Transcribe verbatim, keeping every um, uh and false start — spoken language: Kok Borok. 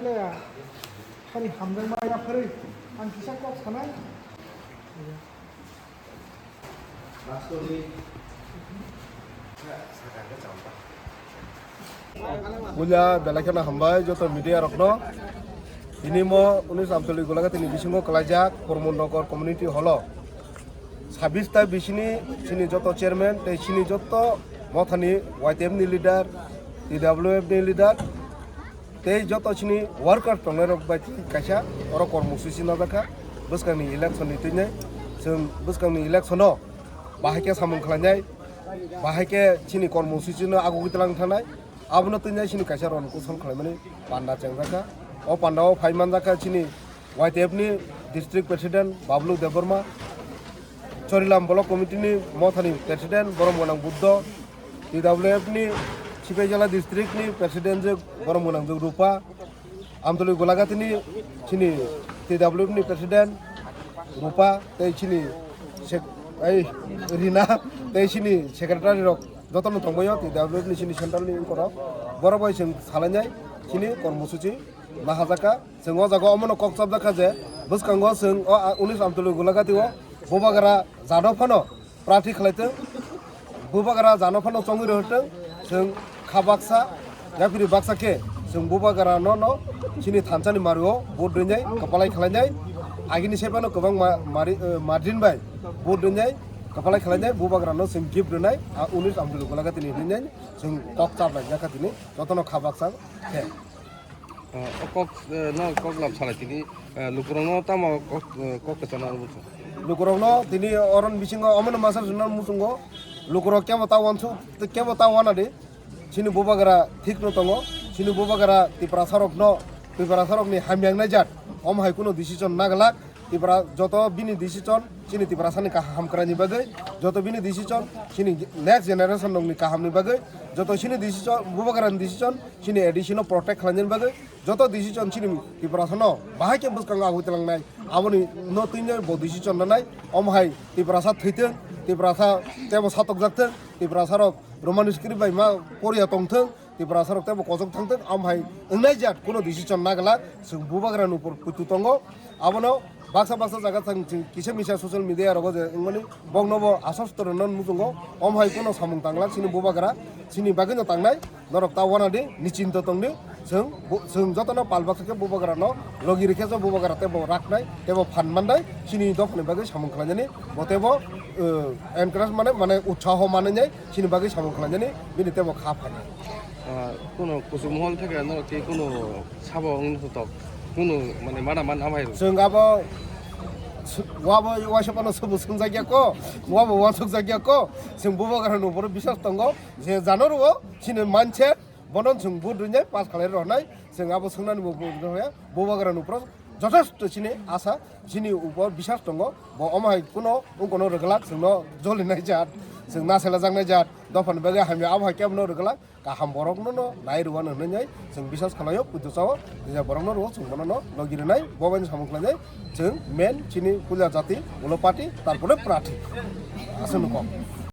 Hani hamjakma ya phari ang kisa kok sanai. Puila belai kheno hambai joto media rokno. Tini mo unis Amtwlwi Golaghati ni bisingo kwlaijak Pramod Nagar Community Hall o sabis ta bisini chini joto chairman tei chini joto mothani Y T F ni leader, T W F ni leader, tei joto chini workers tongnai rok bai kaisa oro kormosuchi najak kha. Bwskangni election ni twinai chwng bwskangni election o bahai khe samung khlainai, bahai khe chini kormosuchi no agugwi twlang thanai. Abono twinai chini kaisa ron kuson khlaimani panda chengjak kha. O panda o phai manjak kha chini Y T F ni district president Bablu Debbarma, Chorilam block committee ni mothani president Borom Gwnang Buddho, T W F ni Sipaijala district ni president je Borom Gwnang je Rupa, Amtwlwi Golaghati ni chini T W F ni president Rupa tei chini sek-, ai Rina tei chini secretary rok jotono tongbaio T W F ni chini central ni wngkoro borok bai chwng salainai chini kormosuchi. Nahajak kha. Chwng o jaga omono kok chapjak kha je bwskango chwng o, a, unis Amtwlwi Golaghati o Bubagra jado phano prarthi khlai thung, Bubagra jano phano chongwi rw thung, chwng kha baksa, yaphiri baksa khe chwng Bubagra no, no chini thansa ni mari o vote rwnai kwpalai khlainai, agini sai phano kwbang ma-, mari, eh, margin bai vote rwnai kwpalai khlainai, Bubagra no chwng gift rwnai, a, unis Amtwlwi Golaghati ni hwnwi chwng kok chaplai jak kha tini jotono kha baksa khe. Ah, o kok, eh, no kok lam salai tini, eh, lukurokno tamo kok, eh, kok kwchangna muchung. Lukurokno tini oron bisingo omono masa swnna muchungo. Lukurok kebo ta wansuk, kebo ta wana di. Chini Bubagra thik no tongo. Chini Bubagra Tiprasa rokno, Tiprasa rokni hamyang nai jat. Om hai kuno decision na glak. Tipra joto bini decision chini Tiprasa ni kaham kwraini bagwi, joto bini decision chini next generation rokni kahamni bagwi, joto chini decision, Bubagrani decision chini A D C no protect khlainani bagwi, joto decision chini Tiprasa no bahai khe bwskango abui tlangnai, aboni no twino bo decision nanai. Omo hai Tiprasa thwithwng, Tiprasa tebo satokjak thwng, Tiprasa rok Roman script bai ma poriya tongthwng, Tiprasa rok tebo kochok thangthwng, omo hai wngnai jat kuno decision na glak, chwng Bubagrani upor puitu tongo. Abono baksa baksa jaga thang chwng kisa misa social media rogo je wngmani bokno bo aswaswk rwna muchungo, omo hai kuno samung tanglak chini Bubagra, chini bagwino tangnai, norok ta wana di, nichinto tongdi, chwng bu-, chwng jotono pal baksa khe Bubagrano logi rikhe se Bubagra tebo raknai, tebo phan mannai, chini dophani bagwi samung khlainani, bo tebo, eh, encourage mane, mane utsaho manwi nai, chini bagwi samung khlainani, bini tebo kha phainai. Ah, kuno kuchuk mohol theke norok tei kuno sabo wngwi sotok, kuno mane mana man amai rw. Chwng abo su-, wabo waisa phano sobo swngjak ya ko, wabo wansuk jak ya ko, chwng Bubagrani upor biswas tongo, je jano rwo, chini manse, bono chwng vote rwnai, pass khlai rwnai, chwng abo swngnani bo, bo, Bubagrani upor jothesto chini asa, chini upor biswas tongo, bo omo hai kuno wngkono rwglak, chwngno jolinai jat, chwng naselajaknai jat, dophani bagwi hamya abo hai kebono rwglak. Kaham borokno no nai rwano hwnwi chwng biswas khlaio, puitu chao, jesa borokno rwo chwng bono no logi rwnai, bo bai samung khlainai, chwng main chini puila jati, ulo party, tarpore prarthi. Aswk no kok.